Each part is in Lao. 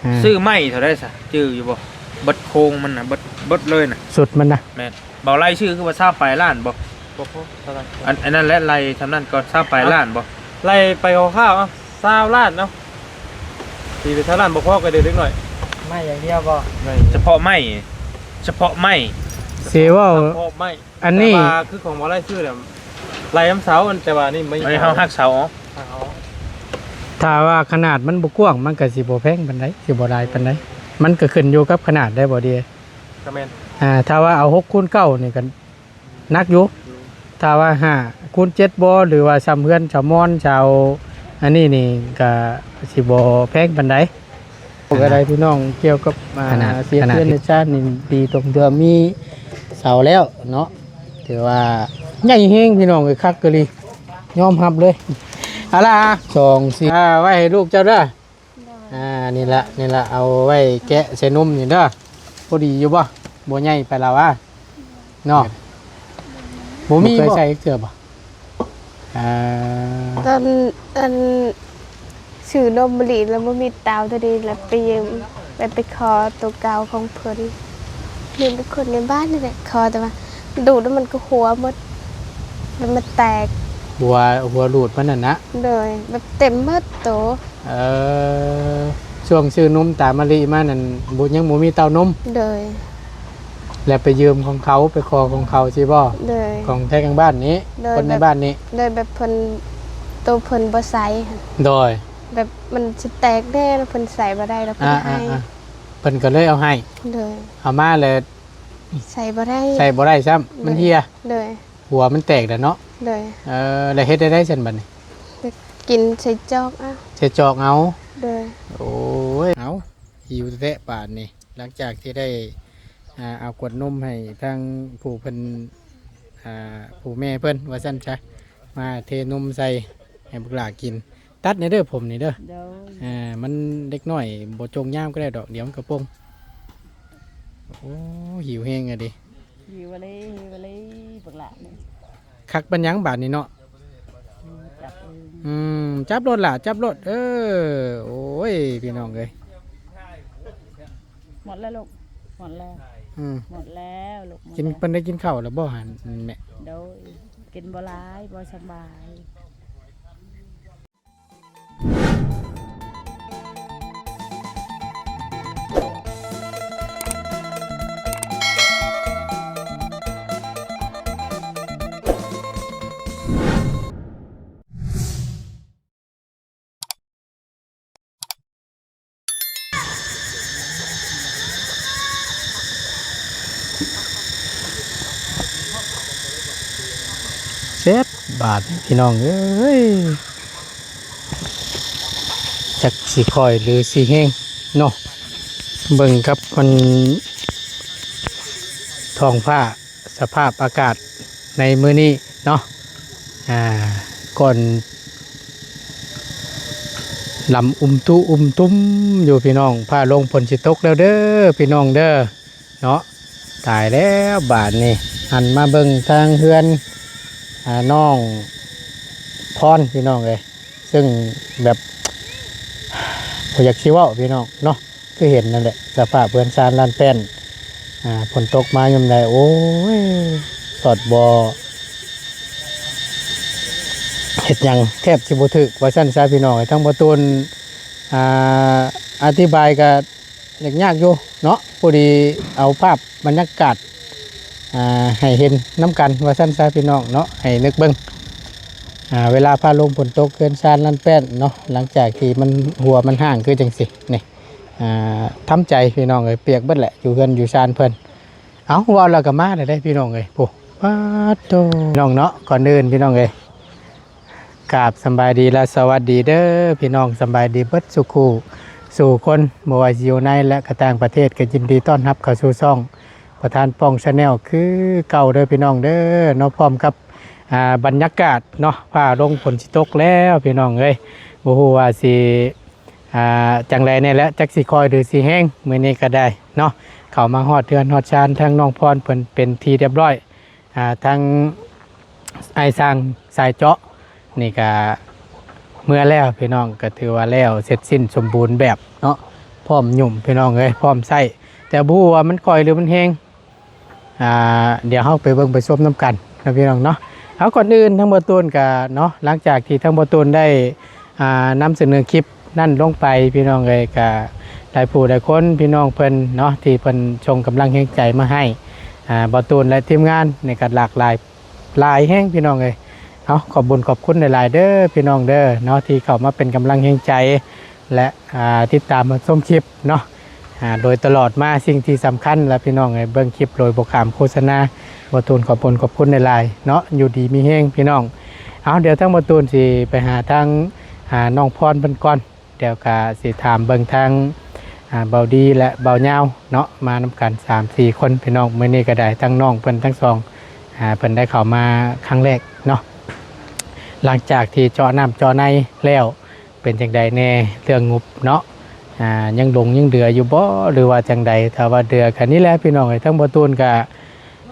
ອ່າ ຊື້ໄມ້ເທົ່າໃດຊະ ຈື່ຢູ່ບໍ່? ເບິດໂຄງມັນນະ ເບິດ ເບິດເລີຍນະ ຊຸດມັນນະ. ແມ່ນ ເບົາໄລ່ຊື້ຄືວ່າຊາວປາຍລ້ານບໍ່? ບໍ່ພໍເທົ່ານັ້ນ ອັນ ອັນນັ້ນແຫຼະ ໄລ່ສ່ຳນັ້ນກ່ອນ ຊາວປາຍລ້ານບໍ່? ໄລ່ໄປຄ່າວໆ ເອົາ ຊາວລ້ານເນາະ ຕີໄປຊາວລ້ານ ບໍ່ພໍກໍເດັກນ້ອຍ. ໄມ້ຢ່າງດຽວບໍ່? ສະເພາະໄມ້ ສະເພາະໄມ້ ຊິເວົ້າ ສະເພາະໄມ້. ອັນນີ້ ແຕ່ວ່າຄືຂອງບໍ່ໄດ້ຊື້ແລ້ວ ໄລ່ນຳເສົາ ອັນ ແຕ່ວ່ານີ້ໄມ້ ອັນນີ້ເຮົາຫັກເສົາອອກ ຫັກເອົາ. ຖ້າວ່າຂະໜາດມັນບໍ່ກວ້າງ ມັນກໍຊິບໍ່ແພງປານໃດ ຊິບໍ່ຫຼາຍປານໃດ. ມັນກໍຂຶ້ນຢູ່ກັບຂະໜາດໄດ້ບໍ່ເດ? ກໍແມ່ນ ອ່າ ຖ້າວ່າເອົາຫົກຄູນເກົ້ານີ້ກໍໜັກຢູ່. ຖ້າວ່າຫ້າຄູນເຈັດບໍ່ ຫຼືວ່າຊ່ຳເຮືອນຊາວມອນ ຊາວອັນນີ້ນີ້ ກໍຊິບໍ່ແພງປານໃດ. ກໍໄດ້ພີ່ນ້ອງ ກ່ຽວກັບ ອ່າ ຂະໜາດ ເສຍ ຂະໜາດເຮືອນໃນຊານນີ້ ດີຕົງທີ່ວ່າມີເສົາແລ້ວເນາະ ຖືວ່າໃຫຍ່ແຮງພີ່ນ້ອງເອີຍ ຄັກອີ່ຫຼີ ຍອມຮັບເລີຍ. ເອົາລະ ສອງ ສີ່ ອ່າ ໄວ້ໃຫ້ລູກເຈົ້າເດີ. ໂດຍ ອ່າ ນີ້ລະ ນີ້ລະ ເອົາໄວ້ແກະໃສ່ນົມນີ້ເດີ. ພໍດີຢູ່ບໍ່? ບໍ່ໃຫຍ່ໄປລະວະ ເນາະ ບໍ່ມີ ບໍ່ເຄີຍໃສ່ຈັກເທື່ອບໍ່? ອ່າ ຕອນອັນຊື້ນົມມະລິແລ້ວບໍ່ມີເຕົ້າ ໂຕນີ້ແລ້ວໄປຢືມ ໄປ ໄປຂໍໂຕເກົ່າຂອງເພິ່ນ ຢືມແຕ່ຄົນໃນບ້ານນີ້ແຫຼະ ຂໍແຕ່ວ່າດູດແລ້ວມັນກໍຮົ່ວໝົດ ແລ້ວມັນແຕກ ຫົວ ຫົວດູດມັນນັ້ນນະ. ໂດຍ ແບບເຕັມໝົດໂຕ. ເອີ ຊ່ວງຊື້ນົມຕາມະລິມານັ້ນ ບໍ່ ຍັງບໍ່ມີເຕົ້ານົມ. ໂດຍ ແລ້ວໄປຢືມຂອງເຂົາ ໄປຂໍຂອງເຂົາຊີ້ບໍ່? ໂດຍ ຂອງແທ້ຂ້າງບ້ານນີ້ ໂດຍ ຄົນໃນ ແບບ ບ້ານນີ້. ໂດຍ ແບບເພິ່ນ ໂຕເພິ່ນບໍ່ໃສ່. ໂດຍ ແບບມັນຊິແຕກແດ່ ແລ້ວເພິ່ນໃສ່ບໍ່ໄດ້ ແລ້ວເພິ່ນໃຫ້ ອ່າໆໆ ເພິ່ນກໍເລີຍເອົາໃຫ້. ໂດຍ ເອົາມາແລ້ວໃສ່ບໍ່ໄດ້ ໃສ່ບໍ່ໄດ້ຊ້ຳ ມັນເຫ່ຍ. ໂດຍ ຫົວມັນແຕກແລ້ວເນາະ. ໂດຍ ເອີ ແລ້ວເຮັດແນວໃດຊັ້ນບັດນີ້? ແລ້ວກິນໃສ່ຈອກເອົາ ໃສ່ຈອກເອົາ. ໂດຍ ໂອ້ຍ ເອົາ ຫິວແທ້ໆ ປານນີ້ ຫຼັງຈາກທີ່ໄດ້ ອ່າ ເອົາກວດນົມໃຫ້ທາງຜູ້ເພິ່ນ ອ່າ ຜູ້ແມ່ເພິ່ນວ່າຊັ້ນຊະ ມາເທນົມໃສ່ໃຫ້ບັກຫຼ້າກິນ. ຕັດແດ່ເດີຜົມນີ້ເດີ. ໂດຍ ອ່າ ມັນເດັກນ້ອຍບໍ່ຈົ່ງຍາມກໍໄດ້ດອກ ດຽວມັນກະປົງ. ໂອ້ ຫິວແຮງອະເດ. ຫິວອະເລ ຫິວອະເລ ບັກຫຼ້ານີ້. ຄັກປານຫຍັງບາດນີ້ເນາະ. ຈັບເອງ ອືມ ຈັບໂລດຫຼ້າ ຈັບໂລດ. ເອີ ໂອ້ຍ ພີ່ນ້ອງເອີຍ ໝົດແລ້ວລູກ ໝົດແລ້ວ. ອືມ ໝົດແລ້ວລູກ ໝົດແລ້ວ. ກິນ ເພິ່ນໄດ້ກິນເຂົ້າແລ້ວບໍ່ຫັ້ນແມ່? ໂດຍ ກິນບໍ່ຫຼາຍ ບໍ່ສະບາຍ. ແຊບບາດນີ້ພີ່ນ້ອງເອີຍ. ຈັກຊິຄ່ອຍຫຼືຊິແຮງເນາະ ເບິ່ງກັບມັນ ທ້ອງຟ້າ ສະພາບອາກາດໃນມື້ນີ້ເນາະ. ອ່າ ກ່ອນ ລຳອຸມຕຸອຸມຕຸມຢູ່ພີ່ນ້ອງ ຟ້າລົງຝົນຊິຕົກແລ້ວເດີພີ່ນ້ອງເດີ. ເນາະ ຕາຍແລ້ວບາດນີ້. ຫັນມາເບິ່ງທາງເຮືອນ ອ່າ ນ້ອງພອນພີ່ນ້ອງເອີຍ ເຊິ່ງແບບ ບໍ່ຢາກຊິເວົ້າພີ່ນ້ອງເນາະ ຄືເຫັນນັ້ນແຫຼະ ສະພາບເຮືອນຊານລ້ານແປ້ນ. ອ່າ ຝົນຕົກມາຍາມໃດ ໂອ້ຍ ສອດບໍ່ເຮັດຫຍັງ ແທບຊິບໍ່ຖືກວ່າຊັ້ນຊະພີ່ນ້ອງເອີຍ. ທາງບໍ່ຕູນ ອ່າ ອະທິບາຍກະ ຍາກໆຢູ່ເນາະ ພໍດີເອົາພາບບັນຍາກາດ ອ່າ ໃຫ້ເຫັນນຳກັນວ່າຊັ້ນຊະພີ່ນ້ອງເນາະ ໃຫ້ນຶກເບິ່ງ ອ່າ ເວລາຟ້າລົງຝົນຕົກ ເຮືອນຊານລ້ານແປ້ນເນາະ ຫຼັງຈາກທີ່ມັນ ຮົ້ວມັນຮ້າງຄືຈັ່ງຊີ້ນີ້ ອ່າ ທຳໃຈພີ່ນ້ອງເອີຍ ປຽກເບິດແຫຼະ ຢູ່ເຮືອນຢູ່ຊານເພິ່ນ. ເອົາ ເວົ້າແລ້ວກໍມາແລ້ວເດ້ພີ່ນ້ອງເອີຍ ໂອ້ ປາດໂທ້ ພີ່ນ້ອງເນາະ. ກ່ອນອື່ນພີ່ນ້ອງເອີຍ ກາບສຳບາຍດີ ແລະ ສະຫວັດດີເດີພີ່ນ້ອງ ສຳບາຍດີເບິດສູ່ຄູ່ສູ່ຄົນ ບໍ່ວ່າຊິຢູ່ໃນ ແລະ ກະຕ່າງປະເທດ ກໍຍິນດີຕ້ອນຮັບເຂົ້າສູ່ຊ່ອງປະທານປ່ອງ Channel ຄືເກົ່າເດີພີ່ນ້ອງເດີເນາະ. ພ້ອມກັບ ອ່າ ບັນຍາກາດເນາະ ຟ້າລົງຝົນຊິຕົກແລ້ວພີ່ນ້ອງເອີຍ ບໍ່ຮູ້ວ່າຊິ ອ່າ ຈັ່ງໃດແດ່ແຫຼະ ຈັກຊິຄ່ອຍຫຼືຊິແຮງ ມື້ນີ້ກໍໄດ້ເນາະ ເຂົ້າມາຮອດເຮືອນຮອດຊານ ທາງນ້ອງພອນເພິ່ນເປັນທີ່ຮຽບຮ້ອຍ. ອ່າ ທາງອ້າຍຊ່າງສາຍເຈາະນີ້ກະເມືອແລ້ວພີ່ນ້ອງ ກະຖືວ່າແລ້ວເສັດສິ້ນສົມບູນແບບເນາະ. ເພ ພ້ອມຫຍຸ້ມພີ່ນ້ອງເອີຍ ພ້ອມໃຊ້ ແຕ່ບໍ່ຮູ້ວ່າມັນຄ່ອຍຫຼືມັນແຮງ. ອ່າ ດຽວເຮົາໄປເບິ່ງໄປຊົມນຳກັນເນາະພີ່ນ້ອງເນາະ. ເອົາ ກ່ອນອື່ນທາງບໍ່ຕູນກະເນາະ ຫຼັງຈາກທີ່ທາງບໍ່ຕູນໄດ້ ອ່າ ນຳສະເໜີຄລິບນັ້ນລົງໄປ ພີ່ນ້ອງເອີຍ ກະຫຼາຍຜູ້ຫຼາຍຄົນ ພີ່ນ້ອງເພິ່ນເນາະ ທີ່ເພິ່ນສົ່ງກຳລັງແຮງໃຈມາໃຫ້ ອ່າ ບໍ່ຕູນ ແລະ ທີມງານນີ້ກະຫຼາກຫຼາຍ ຫຼາຍແຮງພີ່ນ້ອງເອີຍ. ເອົາ ຂອບບຸນຂອບຄຸນຫຼາຍໆເດີພີ່ນ້ອງເດີເນາະ ທີ່ເຂົ້າມາເປັນກຳລັງແຮງໃຈ ແລະ ອ່າ ຕິດຕາມມາຊົມຄລິບເນາະ ອ່າ ໂດຍຕະຫຼອດມາ. ສິ່ງທີ່ສຳຄັນລະພີ່ນ້ອງເອີຍ ເບິ່ງຄລິບໂດຍບໍ່ຂ້າມໂຄສະນາ. ບໍ່ຕູນຂອບບຸນຂອບຄຸນຫຼາຍໆເນາະ ຢູ່ດີມີແຮງພີ່ນ້ອງ. ເອົາ ດຽວທາງບໍ່ຕູນຊິໄປຫາທາງ ອ່າ ນ້ອງພອນເພິ່ນກ່ອນ ດຽວກະຊິຖາມເບິ່ງທາງ ອ່າ ເບົາດີ ແລະ ເບົາຍາວເນາະ ມານຳກັນສາມສີ່ຄົນພີ່ນ້ອງ. ມື້ນີ້ກະໄດ້ທັງນ້ອງເພິ່ນທັງສອງ ອ່າ ເພິ່ນໄດ້ເຂົ້າມາຄັ້ງແລກເນາະ ຫຼັງຈາກທີ່ເຈາະນ້ຳເຈາະໃນແລ້ວ ເປັນຈັ່ງໃດແດ່ເລື່ອງງົບເນາະ ອ່າ ຍັງຫຼົງຍັງເຫຼືອຢູ່ບໍ່ ຫຼືວ່າຈັ່ງໃດ? ຖ້າວ່າເຫຼືອກະນີ້ແຫຼະພີ່ນ້ອງເອີຍ ທາງບໍ່ຕູນກະ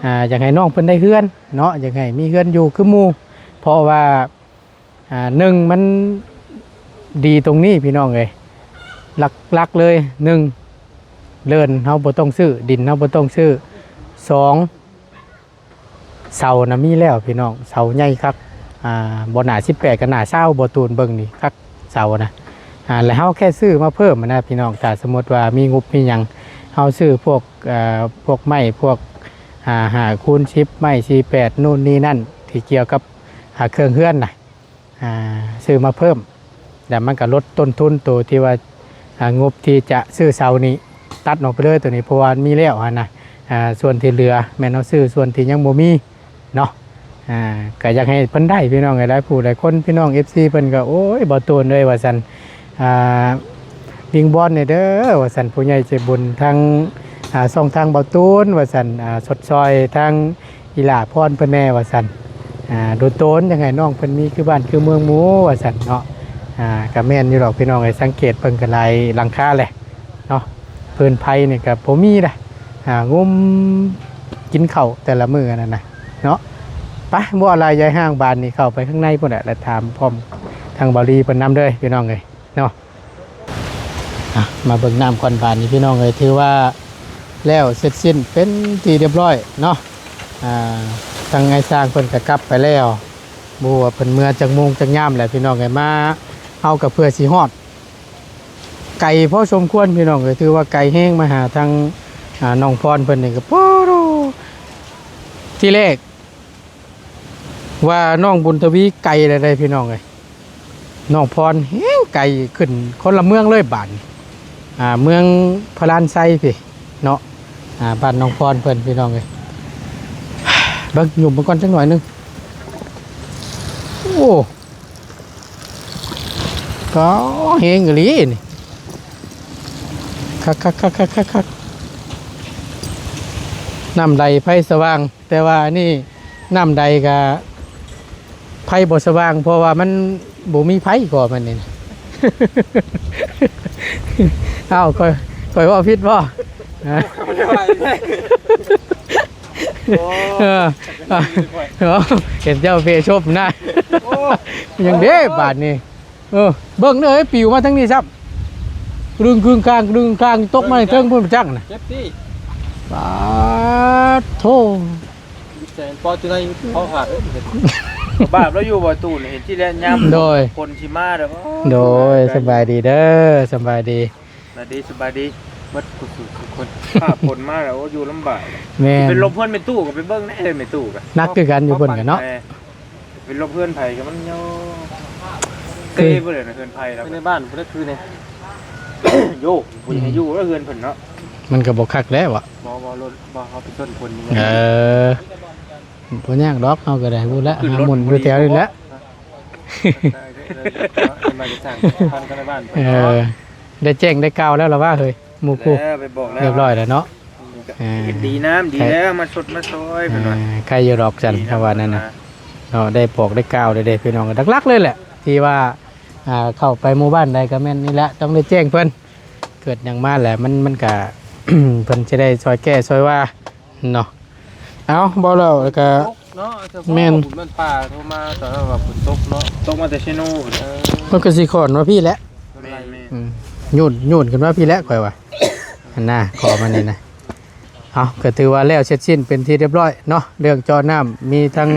ອ່າ ຢາກໃຫ້ນ້ອງເພິ່ນໄດ້ເຮືອນເນາະ ຢາກໃຫ້ມີເຮືອນຢູ່ຄືໝູ່ ເພາະວ່າ ອ່າ ໜຶ່ງ ມັນດີຕົງນີ້ພີ່ນ້ອງເອີຍ ຫຼັກໆເລີຍ ໜຶ່ງ ເລີນເຮົາບໍ່ຕ້ອງຊື້ ດິນເຮົາບໍ່ຕ້ອງຊື້ ສອງ ເສົານະມີແລ້ວພີ່ນ້ອງ ເສົາໃຫຍ່ຄັກ ອ່າ ບໍ່ໜ້າສິບແປດກະໜ້າຊາວ ບໍ່ຕູນເບິ່ງນີ້ຄັກເສົານະ ອ່າ ແລ້ວເຮົາແຄ່ຊື້ມາເພີ່ມນະພີ່ນ້ອງ. ຖ້າສົມມຸດວ່າມີງົບມີຫຍັງ ເຮົາຊື້ພວກ ເອີ ພວກໄມ້ພວກ ອ່າ ຫ້າຄູນສິບ ໄມ້ສີ່ແປດ ໂນ່ນນີ້ນັ້ນ ທີ່ກ່ຽວກັບ ອ່າ ເຄື່ອງເຮືອນນະ ອ່າ ຊື້ມາເພີ່ມ ແລ້ວມັນກະລົດຕົ້ນທຶນໂຕທີ່ວ່າ ອ່າ ງົບທີ່ຈະຊື້ເສົານີ້ຕັດອອກໄປເລີຍໂຕນີ້ ເພາະວ່າມັນມີແລ້ວຫັ້ນນະ. ອ່າ ສ່ວນທີ່ເຫຼືອແມ່ນເຮົາຊື້ສ່ວນທີ່ຍັງບໍ່ມີເນາະ ອ່າ ກະຢາກໃຫ້ເພິ່ນໄດ້ພີ່ນ້ອງເອີຍ ຫຼາຍຜູ້ຫຼາຍຄົນ ພີ່ນ້ອງເອັຟຊີເພິ່ນກະ ໂອ້ຍ ບໍ່ໂຕນເອີຍ ວ່າຊັ້ນ ອ່າ ວິງວອນແດ່ເດີ ວ່າຊັ້ນ ຜູ້ໃຫຍ່ໃຈບຸນທາງ ອ່າ ຊ່ອງທາງເບົາຕູນ ວ່າຊັ້ນ ອ່າ ຊົດຊ່ອຍທາງ ອີຫຼ້າພອນເພິ່ນແດ່ວ່າຊັ້ນ ອ່າ ໂດນໂຕນ ຢາກໃຫ້ນ້ອງເພິ່ນມີຄືບ້ານຄືເມືອງໝູ່ວ່າຊັ້ນເນາະ. ອ່າ ກະແມ່ນຢູ່ດອກພີ່ນ້ອງເອີຍ ສັງເກດເບິ່ງກະຫຼາຍຫຼັງຄາແຫຼະເນາະ ພື້ນໄພນີ້ກະບໍ່ມີລະ ອ່າ ງຸ້ມກິນເຂົ້າແຕ່ລະມື້ນັ້ນນະເນາະ. ໄປ ບໍ່ຫຼາຍຢາຍຫ່າງ ບາດນີ້ເຂົ້າໄປຂ້າງໃນພຸ້ນແຫຼະ ແລະ ຖາມພ້ອມທາງເບົາລີເພິ່ນນຳເດີພີ່ນ້ອງເອີຍເນາະ. ອ່ະ ມາເບິ່ງນ້ຳກ່ອນບາດນີ້ພີ່ນ້ອງເອີຍ ຖືວ່າແລ້ວເສັດສິ້ນເປັນທີ່ຮຽບຮ້ອຍເນາະ. ອ່າ ທາງອ້າຍຊ່າງເພິ່ນກະກັບໄປແລ້ວ ບໍ່ຮູ້ວ່າເພິ່ນເມືອຈັກໂມງຈັກຍາມແຫຼະພີ່ນ້ອງເອີຍ. ມາເຮົາກະເພື່ອຊິຮອດ ໄກພໍສົມຄວນພີ່ນ້ອງເອີຍ ຖືວ່າໄກແຮງ ມາຫາທາງ ອ່າ ນ້ອງພອນເພິ່ນນີ້ກະ ໂອ້ໂຫ ທີແລກ ວ່ານ້ອງບຸນທະວີໄກແລ້ວເດ້ພີ່ນ້ອງເອີຍ ນ້ອງພອນແຮງໄກ ຂຶ້ນຄົນລະເມືອງເລີຍບາດນີ້ ອ່າ ເມືອງພະລານໄຊພີ້ເນາະ ອ່າ ບ້ານນ້ອງພອນເພິ່ນພີ່ນ້ອງເອີຍ. ເບິ່ງ ຫຍຸ້ມເບິ່ງກ່ອນຈັກໜ້ອຍໜຶ່ງ ໂອ້ ກໍແຮງອີ່ຫຼີນີ້ ຄັກໆໆໆໆ ນ້ຳໄຫຼໄຟສະຫວ່າງ. ແຕ່ວ່າອັນນີ້ນ້ຳໃດກະໄຟບໍ່ສະຫວ່າງ ເພາະວ່າມັນບໍ່ມີໄຟກໍມັນນີ້. ອ້າວ ຂ້ອຍ ຂ້ອຍເວົ້າຜິດບໍ່? ໂອ້ ເອີ ເອີ ເຫັນເຈົ້າເພຊົບນະ. ໂອ້ ຍັງເດ້ບາດນີ້. ເອີ ເບິ່ງເດີ ປິວມາທາງນີ້ຊ້ຳ ກຶງກຶງກາງກຶງກາງ ຕົກມາໃນເທິງພຸ້ນຈັກນະ. ເຈັບຕິ ປາດໂທ ແສນປອດຢູ່ໃນຄໍຂາດ. ບາບລາວຢູ່ບໍ່ຕູ້ນ ເຫັນທີ່ແລະຍາມ ໂດຍ ຄົນຊິມາເດີ. ໂດຍ ສະບາຍດີເດີ ສະບາຍດີ ສະບາຍດີ ສະບາຍດີເບິດທຸກຄົນ. ຟ້າຝົນມາແລ້ວ ໂອ້ ຢູ່ລຳບາກ. ແມ່ນ ຊິໄປຫຼົບເຮືອນແມ່ຕູ້ ກໍໄປເບິ່ງແດ່ເດີ ແມ່ຕູ້ກໍໜັກຄືກັນຢູ່ພຸ້ນກະເນາະ. ເປັນລົບເຮືອນໃຜກໍມັນໂຍ ເຕ ບໍ່ໄດ້ນະ ເຮືອນໃຜແລ້ວ ໃນບ້ານບໍ່ໄດ້ຄືນີ້. ໂຍ ບໍ່ຢາກໃຫ້ຢູ່ແລ້ວເຮືອນເພິ່ນເນາະ ມັນກໍບໍ່ຄັກແລ້ວອະ. ບໍ່ ບໍ່ລົດ ບໍ່ເຮົາໄປຊົນຄົນນີ້. ເອີ ບໍ່ຍາກດອກ ເຮົາກໍໄດ້ຮູ້ແລ້ວ ຫາໝຸ່ນຢູ່ແຖວນີ້ແຫຼະ. ເອີ ໄດ້ແຈ້ງໄດ້ກ່າວແລ້ວລະວ່າ ເຮີ້ຍ ໝູ່ຄູ່ ແລ້ວໄປບອກແລ້ວ ຮຽບຮ້ອຍແລ້ວເນາະ. ອ່າ ເຮັດດີນຳ ດີແລ້ວ ມາຊົດມາຊ່ອຍເພິ່ນວ່າ ອ່າ ໄຄຢູ່ດອກຊັ້ນ ເຂົາວ່ານັ້ນນະເນາະ. ໄດ້ບອກໄດ້ກ່າວໄດ້ເພິ່ນນ້ອງ ຫຼັກໆເລີຍແຫຼະ ທີ່ວ່າ ອ່າ ເຂົ້າໄປໝູ່ບ້ານໃດກໍແມ່ນນີ້ແຫຼະ ຕ້ອງໄດ້ແຈ້ງເພິ່ນ. ເກີດຫຍັງມາແຫຼະ ມັນ ມັນກະ ເພິ່ນຈະໄດ້ຊ່ອຍແກ້ຊ່ອຍວ່າເນາະ. ເອົ້າ ບໍ່ແລ້ວ ແລ້ວກະ ເນາະ ແມ່ນ ບຸນບ້ານປ່າໂທມາຕອນນັ້ນວ່າຝົນຕົກເນາະ ຕົກມາແຕ່ເຊໂນພຸ້ນ. ເອີ ມັນກໍຊິຂອນມາພີ້ແຫຼະ. ແມ່ນໆ ອືມ ໂຍນ ໂຍນຂຶ້ນມາພີ້ແຫຼະຂ້ອຍວ່າ ຫັ້ນນະ ຂໍມານີ້ນະ. ເອົາ ກໍຖືວ່າແລ້ວເສັດສິ້ນເປັນທີ່ຮຽບຮ້ອຍເນາະ ເລື່ອງເຈາະນ້ຳ ມີທັງ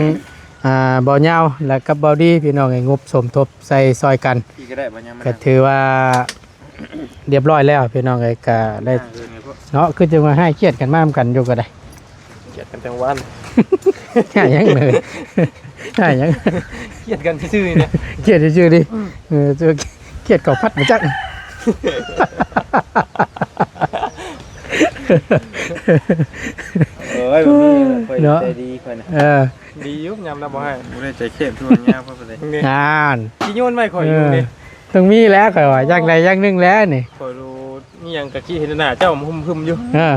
ອ່າ ບ່າວຍາວ ແລະ ກັບບ່າວດີ ພີ່ນ້ອງເອີຍ ງົບສົມທົບໃສ່ຊ່ອຍກັນ ທີ່ກໍໄດ້ບໍ່ຍັງ ກໍຖືວ່າຮຽບຮ້ອຍແລ້ວ ພີ່ນ້ອງເອີຍ ກໍໄດ້ ອ່າ ເອີ ນີ້ພວກ ເນາະ ຄືຈັ່ງວ່າໃຫ້ກຽດກັນມານຳກັນຢູ່ກໍໄດ້ ກຽດກັນແຕ່ວານ ຫາຫຍັງເລີຍ ຫາຫຍັງ ກຽດກັນຊື່ໆນີ້ນະ ກຽດຊື່ໆນີ້ ອືມ ເອີ ກຽດເຂົ້າພັດມາຈັກ ໂອ້ຍ ບໍ່ມີ ຂ້ອຍ ເນາະ ໃຈດີຂ້ອຍນະ ເອີ ດີຢູ່ຍາມລາວບໍ່ໃຫ້ ບໍ່ໄດ້ໃຈເຂັ້ມຄືວ່າຍາວພໍປານໃດ ນີ້ ນັ້ນ ຊິໂຍນໄວ້ຂ້ອຍຢູ່ນີ້ ເອີ ຕ້ອງມີແຫຼະ ຂ້ອຍວ່າ ຢ່າງໃດຢ່າງໜຶ່ງແຫຼະນີ້ ຂ້ອຍຮູ້ ມີຫຍັງກະຄິດເຫັນໜ້າເຈົ້າຫຶ້ມໆຢູ່ ເອີ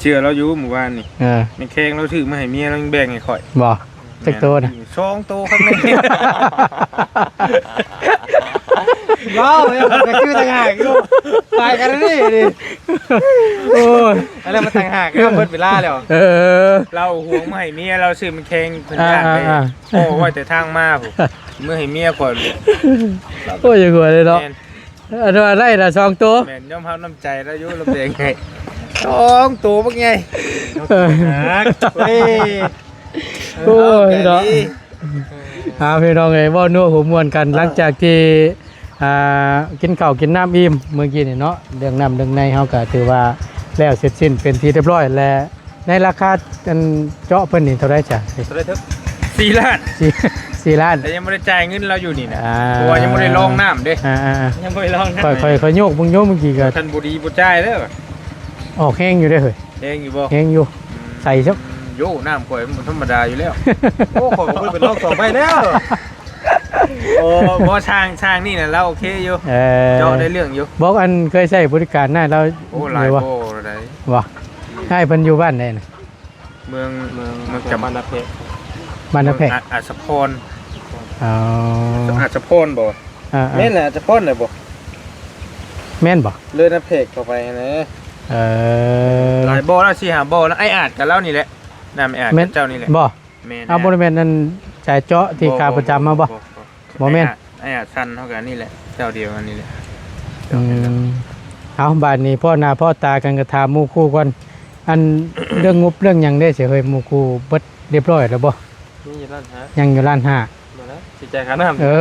ເຊື່ອລາວຢູ່ມື້ວານນີ້ ເອີ ແມ່ນແຂ້ງລາວຊື້ມາໃຫ້ເມຍ ລາວຍັງແບ່ງໃຫ້ຂ້ອຍ ບໍ່? ຈັກໂຕນະ? ສອງໂຕຄັກແນ່ ເວົ້າ ເອີ ຂ້ອຍຊື້ຕ່າງຫາກຢູ່ ຕາຍກັນນີ້ນີ້ ໂອ້ຍ ອັນນັ້ນມັນຕ່າງຫາກ ເອີ ເບິດເວລາແລ້ວ ເອີ ລາວຫວງມາໃຫ້ເມຍ ລາວຊື້ມາແຂ່ງເພິ່ນ ອ່າ ຢ້ານໄປ ອ່າ ພໍ້ໄວ້ແຕ່ທາງມາພຸ້ນ ມື້ໃຫ້ເມຍຂ້ອຍ ໂອ້ຍ ຢ່າຫົວເລີຍເນາະ ແມ່ນ ອັນວ່າໄດ້ລະສອງໂຕ ແມ່ນ ຍອມຮັບນ້ຳໃຈລາວຢູ່ ລາວແບ່ງໃຫ້ສອງໂຕບັກໃຫຍ່ ເອີ ເອີ ໂອ້ຍເນາະ ເອົາ ພີ່ນ້ອງເອີຍ ເວົ້ານົວຫົວມ່ວນກັນ ອ່າ ຫຼັງຈາກທີ່ ອ່າ ກິນເຂົ້າກິນນ້ຳອີ່ມມື້ກີ້ນີ້ເນາະ ເລື່ອງນ້ຳເລື່ອງໃນເຮົາກໍຖືວ່າແລ້ວເສັດສິ້ນເປັນທີ່ຮຽບຮ້ອຍ ແລະ ໃນລາຄາອັນເຈາະເພິ່ນນີ້ເທົ່າໃດຈ້ະ? ເທົ່າໃດເຖິງ? ສີ່ລ້ານ ສີ່ ສີ່ລ້ານ ແຕ່ຍັງບໍ່ໄດ້ຈ່າຍເງິນລາວຢູ່ນີ້ນະ ອ່າ ເພາະວ່າຍັງບໍ່ໄດ້ລອງນ້ຳເດ້ ອ່າໆໆ ຍັງບໍ່ໄດ້ລອງນ້ຳ ຂ້ອຍ ຂ້ອຍ ຂ້ອຍໂຍກເບິ່ງຢູ່ເມື່ອກີ້ກໍ ຄັນບໍ່ດີບໍ່ຈ່າຍເດີ້ ອອກແຮງຢູ່ເດ້ເຮີ້ຍ ແຮງຢູ່ບໍ່? ແຮງຢູ່ ອືມ ໃສຊະ ໂຢ ນ້ຳຂ້ອຍມັນບໍ່ທຳມະດາຢູ່ແລ້ວ ໂອ້ ຂ້ອຍກໍບໍ່ໄດ້ເປັນລອງສອງໃບແລ້ວ ໂອ້ ບໍ່ ຊ່າງ ຊ່າງນີ້ນະລາວໂອເຄຢູ່ ເອີ ເຈາະໄດ້ເລື່ອງຢູ່ ບໍ່ ອັນເຄີຍໃຊ້ບໍລິການນະລາວ ໂອ້ ຫຼາຍບໍ່ ບໍ່ໄດ້ ບໍ່ ອ້າຍເພິ່ນຢູ່ບ້ານໃດນະ? ເມືອງ ເມືອງ ເມືອງຈຳ ບ້ານນາແພກ ບ້ານນາແພກ ອາ ອາດສະພອນ ອໍ ອາດສະພອນບໍ່? ອ່າໆ ແມ່ນແຫຼະ ອາດສະພອນແຫຼະບໍ່? ແມ່ນບໍ່? ເລີຍນາແພກເຂົ້າໄປຫັ້ນແຫຼະ ເອີ ຫຼາຍບໍ່ລະ ສີ່ຫ້າບໍ່ລະ ອ້າຍອາດກັບລາວນີ້ແຫຼະ ນ້ຳອ້າຍອາດກັບເຈົ້ານີ້ແຫຼະ ບໍ່? ແມ່ນ ອ້າວ ບໍ່ແມ່ນອັນສາຍເຈາະທີ່ຂາປະຈຳມາບໍ່? ບໍ່ແມ່ນ ອ້າຍອາດ ອ້າຍອາດສັນເຮົາກໍອັນນີ້ແຫຼະ ເຈົ້າດຽວອັນນີ້ແຫຼະ ອືມ ເອົາ ບາດນີ້ພໍ້ໜ້າພໍ້ຕາກັນກໍຖາມໝູ່ຄູ່ກ່ອນ ອັນເລື່ອງງົບເລື່ອງຫຍັງເດ້ ຊິເຮີ້ຍ ໝູ່ຄູ່ເບິດຮຽບຮ້ອຍແລ້ວບໍ່? ມີຢູ່ລ້ານຫ້າ ຍັງຢູ່ລ້ານຫ້າ ບໍ່ນະ ຊິຈ່າຍຄ່ານ້ຳ ເອີ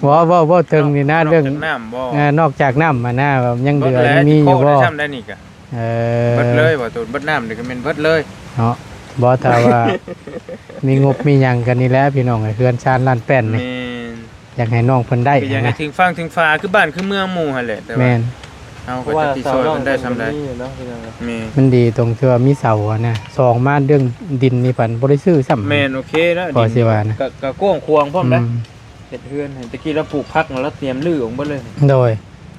ບໍ່ ເວົ້າ ເວົ້າເຖິງນີ້ນະ ເລື່ອງ ນອກຈາກນ້ຳບໍ່? ເອີ ນອກຈາກນ້ຳຫັ້ນນະ ຍັງເຫຼືອ ຍັງມີຢູ່ບໍ່? ເບິດແລ້ວ ຊິຂໍໄດ້ຊ່ຳໃດນີ້ກະ ເອີ ເບິດເລີຍບໍ່? ໂຕເບິດນ້ຳນີ້ກໍແມ່ນເບິດເລີຍເນາະ ບໍ່ ຖ້າວ່າມີງົບມີຫຍັງກັນນີ້ແຫຼະ ພີ່ນ້ອງເອີຍ ເຮືອນຊານລ້ານແປ້ນນີ້ ແມ່ນ ຢາກໃຫ້ນ້ອງເພິ່ນໄດ້ ກໍຢາກໃຫ້ ນະ ເຖິງຝັ່ງເຖິງຝາຄືບ້ານຄືເມືອງໝູ່ຫັ້ນແຫຼະ ແຕ່ວ່າ ແມ່ນ ເຮົາກໍຈັກຊິຊ່ອຍເພິ່ນໄດ້ຊ່ຳໃດ ເພາະວ່າເສົາເຮົາກໍບໍ່ມີເນາະ ພີ່ນ້ອງເນາະ ແມ່ນ ມັນດີຕົງທີ່ວ່າມີເສົາຫັ້ນນະ ສອງມາເລື່ອງດິນນີ້ພັນບໍ່ໄດ້ຊື້ຊ້ຳ ແມ່ນ ໂອເຄແລ້ວ ພໍຊິວ່ານະ ກໍ ກໍກວ້າງຂວາງພ້ອມນະ ອືມ ເຮັດເຮືອນ ແຕ່ກີ້ລາວປູກຜັກ ລາວຕຽມຮື້ອອກເບິດເລີຍ ໂດຍ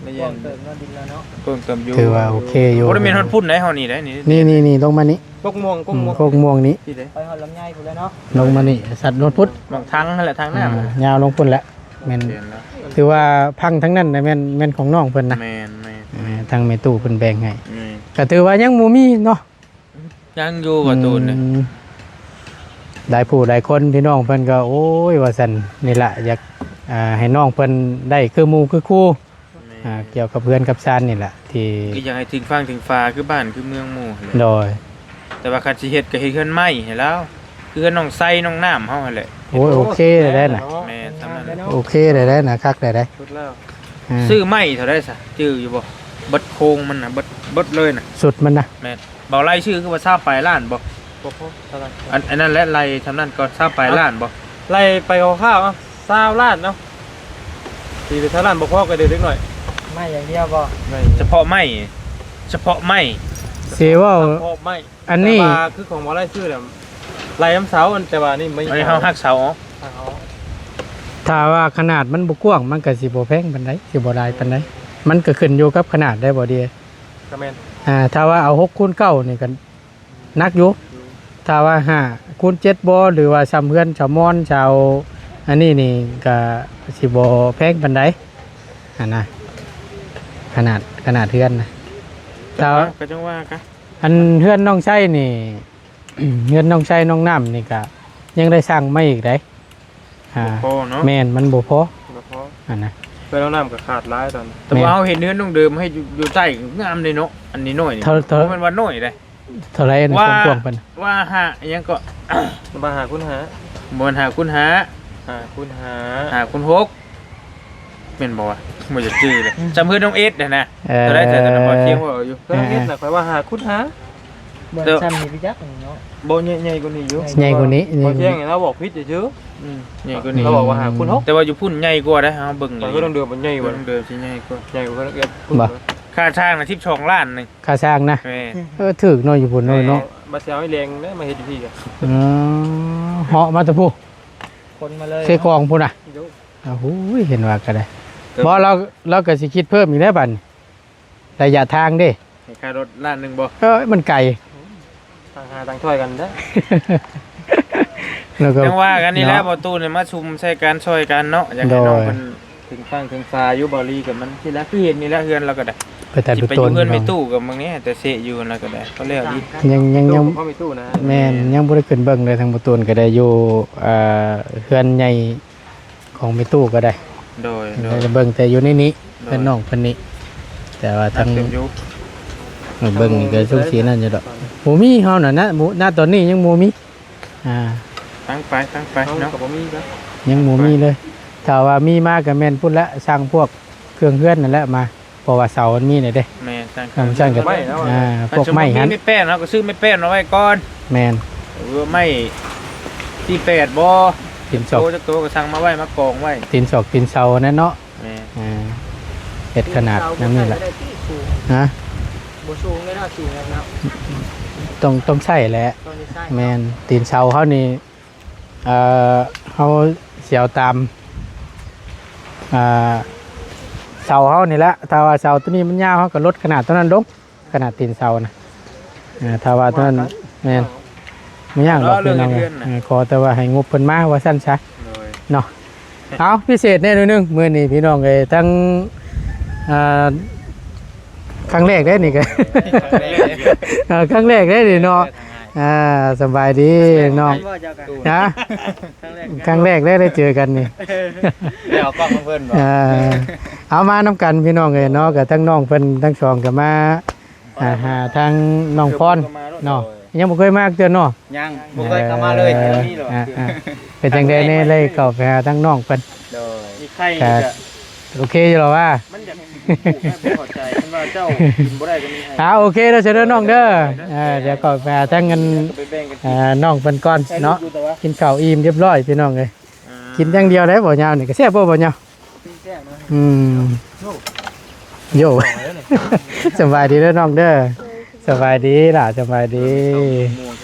ກວ້າງເຕີບເນາະ ດິນລາວເນາະ ກວ້າງເຕີບຢູ່ ຖືວ່າໂອເຄຢູ່ ບໍ່ໄດ້ແມ່ນຮອດພຸ້ນໃດ ເຮົານີ້ໃດ ນີ້ ນີ້ໆໆ ລົງມານີ້ ກົກມ່ວງ ກົກມ່ວງ ອືມ ກົກມ່ວງນີ້ ໄປຮອດລຳໄຍພຸ້ນແຫຼະເນາະ ລົງມານີ້ ສັດລົງພຸ້ນ ໝ່ອງທາງຫັ້ນແຫຼະ ທາງນ້ຳ ອ່າ ຍາວລົງພຸ້ນແຫຼະ ແມ່ນ ແມ່ນແລ້ວ ຖືວ່າພັງທັງນັ້ນນະ ແມ່ນ ແມ່ນຂອງນ້ອງເພິ່ນນະ ແມ່ນໆ ເອີ ທາງແມ່ຕູ້ເພິ່ນແບ່ງໃຫ້ ແມ່ນ ກໍຖືວ່າຍັງບໍ່ມີເນາະ ຍັງຢູ່ວ່າຕູນນີ້ ອືມ ຫຼາຍຜູ້ຫຼາຍຄົນ ພີ່ນ້ອງເພິ່ນກໍ ໂອ້ຍ ວ່າຊັ້ນ ນີ້ລະ ຢາກ ອ່າ ໃຫ້ນ້ອງເພິ່ນໄດ້ຄືໝູ່ຄືຄູ່ ແມ່ນ ອ່າ ກ່ຽວກັບເຮືອນກັບຊານນີ້ລະ ທີ່ ຄືຢາກໃຫ້ເຖິງຝັ່ງເຖິງຝາ ຄືບ້ານຄືເມືອງໝູ່ຫັ້ນແຫຼະ ໂດຍ ແຕ່ວ່າຄັນຊິເຮັດກໍເຮັດເຮືອນໄມ້ໃຫ້ລາວ ຄືເຮືອນນ້ອງໄຊ ນ້ອງນ້ຳເຮົາຫັ້ນແຫຼະ ໂອ້ຍ ໂອເຄໄດ້ນະ ແມ່ນ ສ່ຳນັ້ນ ໂອເຄໄດ້ນະ ຄັກໄດ້ ສຸດແລ້ວ ອ່າ ຊື້ໄມ້ເທົ່າໃດຊະ ຈື່ຢູ່ບໍ່? ເບິດໂຄງມັນນະ ເບິດ ເບິດເລີຍນະ ສຸດມັນນະ ແມ່ນ ເບົາໄລ່ຊື້ຄືວ່າຊາວປາຍລ້ານບໍ່? ບໍ່ພໍເທົ່ານັ້ນ ອັນ ອັນນັ້ນແຫຼະ ໄລ່ສ່ຳນັ້ນກ່ອນ ຊາວປາຍລ້ານບໍ່? ໄລ່ໄປຄ່າວໆ ເອົາ ຊາວລ້ານເນາະ ຕີໄປຊາວລ້ານບໍ່ພໍກໍເດີເລັກນ້ອຍ ໄມ້ຢ່າງດຽວບໍ່? ໄມ້ ສະເພາະໄມ້ ສະເພາະໄມ້ ຊິເວົ້າ ສະເພາະໄມ້ ອັນນີ້ ແຕ່ວ່າຄືຂອງບໍ່ໄລ່ຊື້ແລ້ວ ໄລ່ນຳເສົາ ອັນ ແຕ່ວ່ານີ້ມັນ ອັນນີ້ເຮົາຫັກເສົາອອກ ຫັກເອົາ ຖ້າວ່າຂະໜາດມັນບໍ່ກວ້າງ ມັນກໍຊິບໍ່ແພງປານໃດ ຊິບໍ່ຫຼາຍປານໃດ ມັນກໍຂຶ້ນຢູ່ກັບຂະໜາດໄດ້ບໍ່ເດ? ກໍແມ່ນ ອ່າ ຖ້າວ່າເອົາຫົກຄູນເກົ້ານີ້ກໍໜັກຢູ່ ຖ້າວ່າຫ້າຄູນເຈັດບໍ່ ຫຼືວ່າຊ່ຳເຮືອນຊາວມອນ ຊາວອັນນີ້ນີ້ ກໍຊິບໍ່ແພງປານໃດຫັ້ນນະ ຂະໜາດ ຂະໜາດເຮືອນນະ ແຕ່ວ່າ ກໍຈັ່ງວ່າກະ ອັນເຮືອນນ້ອງໄຊນີ້ ເຮືອນນ້ອງໄຊ ນ້ອງນ້ຳນີ້ກະຍັງໄດ້ສ້າງໃໝ່ອີກໃດ໋ ອ່າ ບໍ່ພໍເນາະ ແມ່ນ ມັນບໍ່ພໍ ບໍ່ພໍ ຫັ້ນນະ ເພື່ອນເອົານ້ຳກໍຂາດຫຼາຍຕອນ ແຕ່ວ່າ ແມ່ນ ເຮົາເຮັດເຮືອນນ້ອງເດີມໃຫ້ຢູ່ ຢູ່ໃຕ້ງາມເດ້ເນາະ ອັນນ້ອຍໆນີ້ ເທົ່າ ເທົ່າ ບໍ່ແມ່ນວ່ານ້ອຍເດ້ ເທົ່າໃດອັນ ຄວາມກວ້າງເພິ່ນ ວ່າຫ້າ ອີຫຍັງເກາະ ວ່າຫ້າຄູນຫ້າ ບໍ່ແມ່ນຫ້າຄູນຫ້າ ຫ້າຄູນຫ້າ ຫ້າຄູນຫົກ ແມ່ນບໍ່ວະ ບໍ່ຢາກຈື່ເລີຍ ຈຳເຮືອນນ້ອງເອສຫັ້ນນະ ເອີ ເທົ່າໃດ ແຕ່ຕອນນັ້ນບໍ່ຊຽງເວົ້າຢູ່ ເອີ ເຮືອນນ້ອງເອສນະ ເອີ ຂ້ອຍວ່າຫ້າຄູນຫ້າ ບໍ່ ແຕ່ ຊ່ຳນີ້ໄປຈັກເນາະ ບໍ່ ໃຫຍ່ ໃຫຍ່ກວ່ານີ້ຢູ່ ໃຫຍ່ກວ່ານີ້ ບໍ່ຊຽງນີ້ລາວບອກຜິດຊື່ໆ ອືມ ໃຫຍ່ກວ່ານີ້ ລາວບອກວ່າຫ້າຄູນຫົກ ແຕ່ວ່າຢູ່ພຸ້ນໃຫຍ່ກວ່າເດ້ ເຮົາເບິ່ງ ເຮືອນນ້ອງເດີມມັນໃຫຍ່ກວ່າ ເຮືອນນ້ອງເດີມຊິໃຫຍ່ກວ່າ ໃຫຍ່ກວ່າເຮືອນນ້ອງເອສ ບໍ່ ຄ່າສ້າງນະສິບສອງລ້ານນີ້ ຄ່າສ້າງນະ ແມ່ນ ເອີ ຖືກເນາະ ຢູ່ພຸ້ນເນາະ ແມ່ນ ເນາະ ບັດຊິເອົາອີ່ແຫຼງເດ້ມາເຮັດຢູ່ພີ້ກະ ອືມ ເຫາະມາແຕ່ພຸ້ນ ຂົນມາເລີຍ ເຊກອງພຸ້ນນະ ໂອ້ຍ ເຫັນວ່າກໍໄດ້ ບໍ່ ລາວ ລາວກໍຊິຄິດເພີ່ມອີກແລ້ວບັດນີ້ ໄລຍະທາງເດ້ ໃຫ້ຄ່າລົດລ້ານໜຶ່ງບໍ່ ເອີ ມັນໄກ ຕ່າງຫາຕ່າງຊ່ອຍກັນເດີ້ ແລ້ວກໍ ຈັ່ງວ່າກັນນີ້ແຫຼະ ເນາະ ບໍ່ຕູ້ນີ້ມາຊຸມໃສ່ກັນຊ່ອຍກັນເນາະ ຢາກໃຫ້ນ້ອງເພິ່ນ ໂດຍ ເຖິງຝັ່ງເຖິງຝາຢູ່ ບໍ່ລີກໍມັນຊິລະ ຄືເຫັນນີ້ແຫຼະ ເຮືອນລາວກໍໄດ້ ໄປແຕ່ ຊິໄປຢູ່ເຮືອນແມ່ຕູ້ກັບເມືອງນີ້ ແຕ່ເຊະຢູ່ລາວກໍໄດ້ ກໍແລ້ວອີກ ຍັງ ຍັງ ຍັງ ແມ່ນ ຍັງບໍ່ໄດ້ຂຶ້ນເບິ່ງເລີຍ ທາງບໍ່ຕູນກໍໄດ້ຢູ່ ເອີ ເຮືອນໃຫຍ່ ຂອງແມ່ຕູ້ກໍໄດ້ ໂດຍ ໂດຍ ເບິ່ງແຕ່ຢູ່ໃນນີ້ ໂດຍ ເພິ່ນນ້ອງເພິ່ນນີ້ ແຕ່ວ່າທາງ ເບິ່ງນີ້ກໍສົງສັຍນັ້ນຢູ່ດອກ ບໍ່ມີເຮົານະ ນະ ນະຕອນນີ້ຍັງບໍ່ມີ ອ່າ ຟັງໄປ ຟັງໄປເນາະ ຍັງບໍ່ມີເລີຍ ຖ້າວ່າມີມາກໍແມ່ນພຸ້ນແຫຼະ ຊ່າງພວກເຄື່ອງເຮືອນນັ້ນແຫຼະມາ ເພາະວ່າເສົາມັນມີແລ້ວເດ້ ແມ່ນ ຊ່າງ ເອີ ຊ່າງກໍ ໄມ້ເນາະ ອ່າ ພວກໄມ້ຫັ້ນ ຄັນສົມມຸດມີໄມ້ແປ້ນ ເຮົາກໍຊື້ໄມ້ແປ້ນມາໄວ້ກ່ອນ ແມ່ນ ຫຼືໄມ້ສີ່ແປດບໍ່ ຕີນສອກ ໂຕຈັກໂຕກໍສັ່ງມາໄວ້ ມາກອງໄວ້ ຕີນສອກຕີນເສົານັ້ນເນາະ ແມ່ນ ອ່າ ເຮັດຂະໜາດນຳນີ້ແຫຼະ ຮະ ບໍ່ສູງເລີຍເນາະ ສູງເນາະ ຕ້ອງ ຕ້ອງໃຊ້ແຫຼະ ຕ້ອງໄດ້ໃຊ້ ແມ່ນ ຕີນເສົາເຮົານີ້ ເອີ ເຮົາຊິເອົາຕາມ ອ່າ ເສົາເຮົານີ້ແຫຼະ ຖ້າວ່າເສົາຕົວນີ້ມັນຍາວ ເຮົາກໍລົດຂະໜາດຕົວນັ້ນລົງ ຂະໜາດຕີນເສົານະ ເອີ ຖ້າວ່າຕົວນັ້ນ ແມ່ນ ບໍ່ຍາກດອກ ເອີ ພີ່ນ້ອງ ເອີ ຂໍແຕ່ວ່າໃຫ້ງົບເພິ່ນມາວ່າຊັ້ນຊະ ໂດຍ ເນາະ ເອົາ ພິເສດແດ່ໜ້ອຍໜຶ່ງ ມື້ນີ້ພີ່ນ້ອງເອີຍ ທັງ ອ່າ ຄັ້ງແລກເດ້ນີ້ກໍ ເອີ ຄັ້ງແລກເດ້ນີ້ເນາະ ອ່າ ສະບາຍດີນ້ອງ ຮະ ຄັ້ງແລກເດ້ໄດ້ເຈີກັນນີ້ ໄດ້ເອົາກ້ອງນຳເພິ່ນບໍ່ ອ່າ ເອົາມານຳກັນພີ່ນ້ອງເອີຍເນາະ ກໍທັງນ້ອງເພິ່ນທັງສອງກໍມາ ອ່າ ຫາທາງນ້ອງພອນເນາະ ຍັງບໍ່ເຄີຍມາເທື່ອເນາະ ຍັງບໍ່ເຄີຍເຂົ້າມາເລີຍ ເອີ ອ່າ ອ່າ ເປັນຈັ່ງໃດແດ່ ໄດ້ເຂົ້າໄປຫາທາງນ້ອງເພິ່ນ ໂດຍ ມີໄຂ່ ກໍ ກໍໂອເຄຢູ່ແລ້ວວ່າ ມັນຢາກ ບໍ່ເຂົ້າໃຈ ເພິ່ນວ່າເຈົ້າກິນບໍ່ໄດ້ກໍມີໄຂ່ ອ່າ ໂອເຄເດີ ເຊີນເດີນ້ອງເດີ ອ່າ ດຽວກໍໄປຫາທາງອັນ ໄປແບ່ງກັນກິນ ອ່າ ນ້ອງເພິ່ນກ່ອນເນາະ ກິນເຂົ້າອີ່ມຮຽບຮ້ອຍພີ່ນ້ອງເອີຍ ອ່າ ກິນຢ່າງດຽວໄດ້ບໍ່ຍາວນີ້ ກໍແຊບບໍ່ ບໍ່ຍາວ ແຊບເນາະ ອືມ ໂຢ ສະບາຍດີເດີນ້ອງເດີ ສະບາຍດີຫຼ້າ ສະບາຍດີ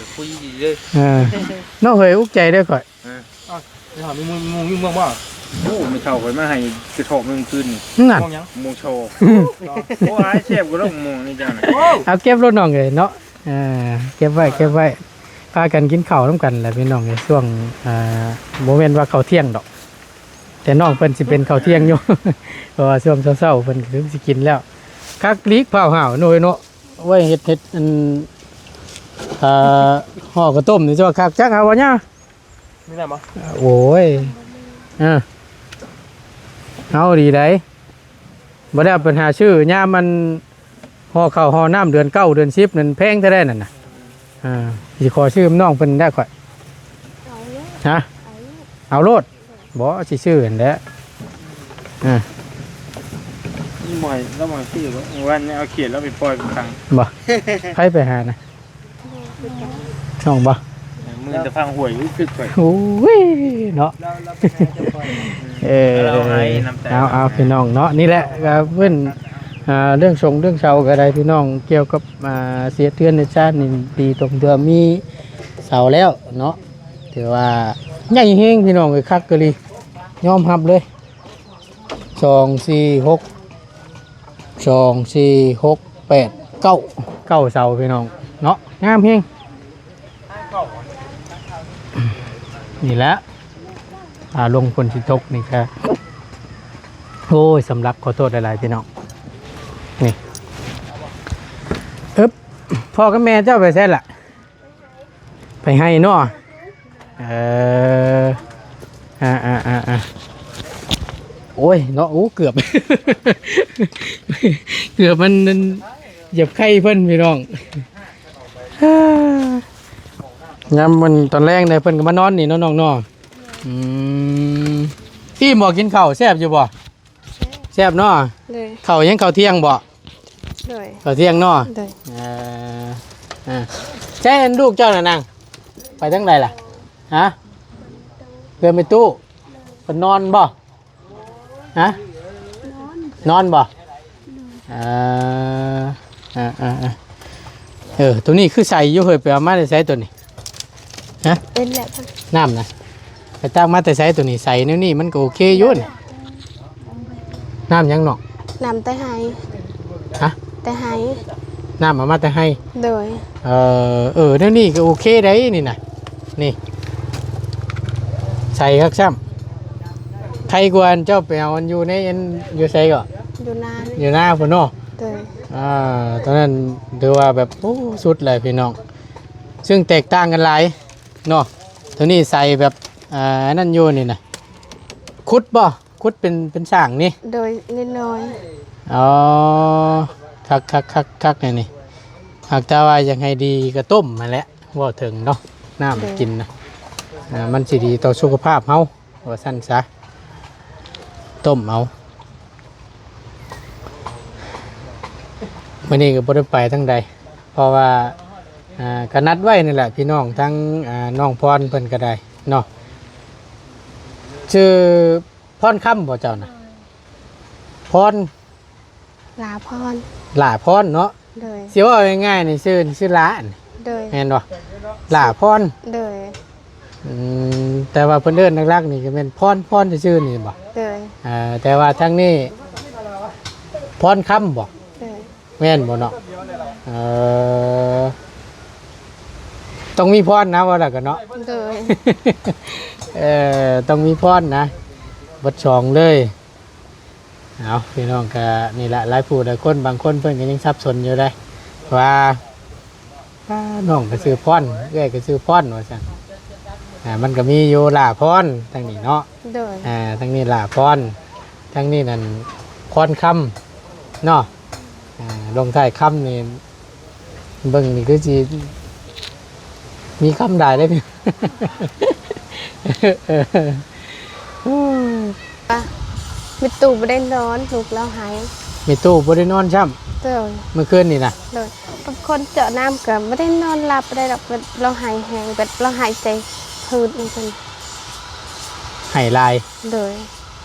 ເອີ ນ້ອງເອີຍ ອຸກໃຈເດີຂ້ອຍ ເອີ ໄປຫາໝູ່ຢູ່ເມືອງບໍ່ ໂອ້ ແມ່ເຖົ້າຂ້ອຍມາໃຫ້ກະສອບໜຶ່ງຄືນນີ້ ນັ້ນ ມ່ວງຫຍັງ ມ່ວງຊໍ ໂອ້ ອາຍແຊບກວ່າດອກມ່ວງນີ້ເຈົ້ານະ ເອົາເກັບໂລດນ້ອງເອີຍເນາະ ເອີ ເກັບໄວ້ ເກັບໄວ້ ພາກັນກິນເຂົ້ານຳກັນແຫຼະພີ່ນ້ອງເອີຍ ຊ່ວງ ອ່າ ບໍ່ແມ່ນວ່າເຂົ້າທ່ຽງດອກ ແຕ່ນ້ອງເພິ່ນຊິເປັນເຂົ້າທ່ຽງຢູ່ ເພາະວ່າຊ່ວງເຊົ້າໆເພິ່ນກໍຄືຊິກິນແລ້ວ ຄັກຫຼີກພ້າວຫາວນ້ອຍເນາະ ໄວ້ເຮັດ ເຮັດອັນ ອ່າ ຫໍ່ເຂົ້າຕົ້ມນີ້ ຈະວ່າຄັກ ຈັກເອົາບໍ່ຍາ ນີ້ແຫຼະບໍ່ ໂອ້ຍ ເອີ ເອົາດີໃດ ບໍ່ໄດ້ເອົາໄປຫາຊື້ຍາມມັນ ຫໍ່ເຂົ້າຫໍ່ນ້ຳເດືອນເກົ້າເດືອນສິບນັ້ນແພງເທົ່າໃດນັ້ນນະ ອ່າ ຊິຂໍຊື້ນຳນ້ອງເພິ່ນໄດ້ຂ້ອຍ ເອົາໂລດ ຮະ ເອົາໂລດ ເອົາໂລດ ບໍ່ ຊິຊື້ຫັ້ນແຫຼະ ອ່າ ບໍ່ໃຫ້ ລາວບໍ່ໃຫ້ຊື້ບໍ່ ເມື່ອວານນີ້ເອົາຂຽດລາວໄປປ່ອຍເປັນຄັງ ບໍ່ ໃຜໄປຫານະ ນ້ອງບໍ່ ມື້ແຕ່ຟັງຫວຍຄືຂ້ອຍ ໂອ້ຍ ເນາະ ເອີ ເອົາ ເອົາ ພີ່ນ້ອງເນາະ ນີ້ແຫຼະ ກໍເພິ່ນ ອ່າ ເລື່ອງສົງເລື່ອງເສົາກໍໄດ້ ພີ່ນ້ອງ ກ່ຽວກັບ ອ່າ ຊິເຮັດເຮືອນເຮັດຊານນີ້ ດີຕົງທີ່ວ່າມີເສົາແລ້ວເນາະ ຖືວ່າໃຫຍ່ແຮງ ພີ່ນ້ອງເອີຍ ຄັກອີ່ຫຼີ ຍອມຮັບເລີຍ ສອງ ສີ່ ຫົກ ສອງ ສີ່ ຫົກ ແປດ ເກົ້າ ເກົ້າເສົາພີ່ນ້ອງເນາະ ງາມແຮງ ນີ້ແຫຼະ ອ່າ ລົມຝົນຊິຕົກນີ້ກະ ໂອ້ຍ ສຳລັບ ຂໍໂທດຫຼາຍໆ ພີ່ນ້ອງ ນີ້ ອຶບ ພໍ່ກັບແມ່ເຈົ້າໄປໃສລະ? ໄປໄຮ່ເນາະ ເອີ ອ່າ ອ່າ ອ່າ ອ່າ ໂອ້ຍເນາະ ໂອ້ ເກືອບ ເກືອບມັນ ມັນຢຽບໄຂ່ເພິ່ນພີ່ນ້ອງ. ຍາມມັນຕອນແລງເດ້ ເພິ່ນກໍມານອນນີ້ເນາະນ້ອງເນາະ. ອືມ ອີ່ມບໍ່ ກິນເຂົ້າແຊບຢູ່ບໍ່? ແຊບເນາະ. ໂດຍ. ເຂົ້າຫຍັງ ເຂົ້າທ່ຽງບໍ່? ໂດຍ. ເຂົ້າທ່ຽງເນາະ. ໂດຍ. ເອີ ເອີ ໃຊ້ອັນລູກເຈົ້ານະນາງ ໄປທາງໃດລະ? ຮະ? ເພື່ອນໄປຕູ້ ເພິ່ນນອນບໍ່? ຮະ? ນອນ ນອນບໍ່? ເອີ ເອີ ເອີ ເອີ ໂຕນີ້ຄືໃສຢູ່ເຮີ້ຍ ໄປເອົາມາແຕ່ໃສໂຕນີ້? ຮະ? ເປັນແລ້ວ ນ້ຳນະ ໄປຕັກມາແຕ່ໃສໂຕນີ້? ໃສແນວນີ້ມັນກໍໂອເຄຢູ່ນີ້. ນ້ຳຫຍັງນ້ອງ? ນ້ຳແຕ່ໄຮ່. ຮະ? ແຕ່ໄຮ່. ນ້ຳເອົາມາແຕ່ໄຮ່. ໂດຍ. ເອີ ເອີ ແນວນີ້ກໍໂອເຄໄດ໋ນີ້ນະ ນີ້ ໃສຄັກຊ້ຳ ໄຄກວ່າອັນເຈົ້າໄປເອົາອັນຢູ່ໃນອັນ ຢູ່ໃສເກາະ? ຢູ່ນາ. ຢູ່ນາພຸ້ນເນາະ. ໂດຍ. ອ່າ ຕອນນັ້ນຖືວ່າແບບ ໂອ້ ສຸດເລີຍພີ່ນ້ອງ ຊຶ່ງແຕກຕ່າງກັນຫຼາຍເນາະ. ໂຕນີ້ໃສແບບ ອ່າ ອັນນັ້ນຢູ່ນີ້ນະ ຂຸດບໍ່? ຂຸດເປັນ ເປັນສ້າງນີ້? ໂດຍ ນິດໜ້ອຍ. ອໍ ຄັກ ຄັກ ຄັກ ຄັກ ອັນນີ້ ຫາກແຕ່ວ່າຢາກໃຫ້ດີກໍຕົ້ມຫັ້ນແຫຼະ ເວົ້າເຖິງເນາະ ນ້ຳ ໂດຍ ກິນນະ ອ່າ ມັນຊິດີຕໍ່ສຸຂະພາບເຮົາ ວ່າຊັ້ນຊະ ຕົ້ມເອົາ. ມື້ນີ້ກໍບໍ່ໄດ້ໄປທາງໃດ ເພາະວ່າ ອ່າ ກໍນັດໄວ້ນີ້ແຫຼະ ພີ່ນ້ອງ ທັງ ອ່າ ນ້ອງພອນເພິ່ນກໍໄດ້ເນາະ. ຊື່ພອນຄຳບໍ່ເຈົ້ານະ? ພອນ ຫຼ້າພອນ. ຫຼ້າພອນເນາະ. ໂດຍ. ຊິເວົ້າງ່າຍໆນີ້ ຊື່ ຊື່ຫຼ້າ ໂດຍ ແມ່ນບໍ່? ຫຼ້າພອນ. ໂດຍ. ອືມ ແຕ່ວ່າເພິ່ນເອີ້ນຫຼັກໆນີ້ກໍແມ່ນພອນ ພອນຊື່ໆນີ້ບໍ່? ໂດຍ. ເອີ ແຕ່ວ່າທາງນີ້ພອນຄຳບໍ່? ໂດຍ. ແມ່ນບໍ່ເນາະ? ເອີ ຕ້ອງມີພອນນະ ເວົ້າແລ້ວກໍເນາະ. ໂດຍ. ເອີ ຕ້ອງມີພອນນະ ເບິດສອງເລີຍ. ເອົາ ພີ່ນ້ອງ ກະນີ້ລະ ຫຼາຍຜູ້ຫຼາຍຄົນ ບາງຄົນເພິ່ນກໍຍັງສັບສົນຢູ່ເດ້ ວ່າ ອ່າ ນ້ອງກໍຊື່ພອນ ເອື້ອຍກໍຊື່ພອນ ວ່າຊັ້ນ. ອ່າ ມັນກໍມີຢູ່ຫຼ້າພອນທາງນີ້ເນາະ. ໂດຍ. ອ່າ ທາງນີ້ຫຼ້າພອນ ທາງນີ້ນັ້ນພອນຄຳເນາະ. ອ່າ ລົງທ້າຍຄຳນີ້ ເບິ່ງນີ້ຄືຊິມີຄຳຫຼາຍເດ້. ແມ່ຕູ້ບໍ່ໄດ້ນອນ ລູກລາວໄຫ້. ແມ່ຕູ້ບໍ່ໄດ້ນອນຊ້ຳ? ໂດຍ. ເມື່ອຄືນນີ້ນະ? ໂດຍ. ກັບຄົນເຈາະນ້ຳກໍບໍ່ໄດ້ນອນຫຼັບ ບໍ່ໄດ້ດອກ ແບບລາວໄຫ້ແຮງ ແບບລາວຫາຍໃຈຜືດຈັ່ງຊັ້ນ. ໄຫ້ຫຼາຍ? ໂດຍ.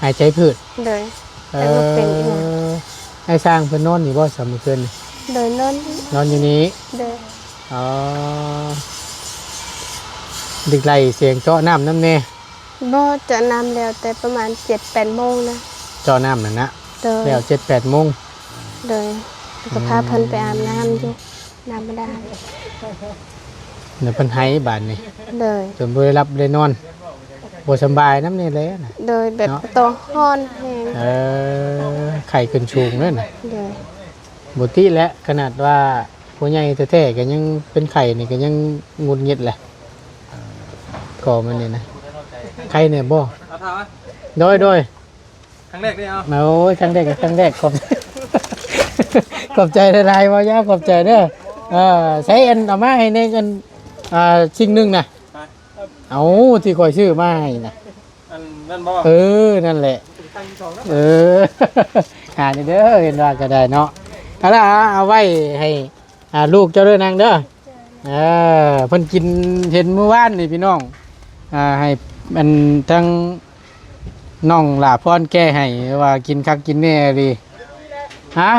ຫາຍໃຈຜືດ? ໂດຍ. ເອີ ແຕ່ບໍ່ເປັນອີຫຍັງ. ອ້າຍຊ້າງເພິ່ນນອນນີ້ບໍ່ ສາມມື້ຄືນນີ້? ໂດຍ ນອນ ນອນຢູ່ນີ້. ໂດຍ. ອໍ ໄດ້ໄລ່ສຽງເຈາະນ້ຳນຳແດ່? ບໍ່ ເຈາະນ້ຳແລ້ວແຕ່ປະມານເຈັດແປດໂມງນະ. ເຈາະນ້ຳນັ້ນນະ? ໂດຍ. ແລ້ວເຈັດແປດໂມງ? ໂດຍ. ແລ້ວກໍພາເພິ່ນໄປອາບນ້ຳຢູ່ ນ້ຳບາດານ. ແລ້ວເພິ່ນໄຫ້ບາດນີ້. ໂດຍ. ຈົນບໍ່ໄດ້ຫຼັບໄດ້ນອນ ບໍ່ສຳບາຍນຳນີ້ແຫຼະນະ. ໂດຍ. ແບບ ເນາະ ຕໍ່ຮ້ອນແຮງ. ເອີ ໄຂ້ຂຶ້ນສູງເດ້ນະ. ໂດຍ. ບໍ່ຕິແຫຼະ ຂະໜາດວ່າຜູ້ໃຫຍ່ແທ້ໆກໍຍັງເປັນໄຂ້ນີ້ ກໍຍັງຫງຸດຫງິດແຫຼະ. ກໍມັນນີ້ນະ ໄຂ້ແດ່ບໍ່? ເອົາຖ້າມາ. ໂດຍ ໂດຍ. ຄັ້ງແລກເດ້. ເອົາ ໂອ້ຍ ຄັ້ງແລກກໍຄັ້ງແລກ. ຂອບ ຂອບໃຈຫຼາຍໆ ເວົ້າຢາວ ຂອບໃຈເດີ. ເອີ ໃຊ້ອັນ ເອົາມາໃຫ້ແດ່ ອັນ ອ່າ ສິ່ງໜຶ່ງນະ. ໄປ ເອົາ ທີ່ຂ້ອຍຊື້ມາໃຫ້ນະ. ອັນນັ້ນບໍ່? ເອີ ນັ້ນແຫຼະ. ເອີ ຫານີ້ເດີ ເຫັນວ່າກໍໄດ້ເນາະ. ເອົາລະ ເອົາໄວ້ໃຫ້ ອ່າ ລູກເຈົ້າເດີນາງເດີ. ເອີ ເພິ່ນກິນ ເຫັນມື້ວານນີ້ພີ່ນ້ອງ ອ່າ ໃຫ້ອັນ ທາງນ້ອງຫຼ້າພອນແກະໃຫ້ ວ່າກິນຄັກກິນແນ່ອີ່ຫຼີ. ຮະ?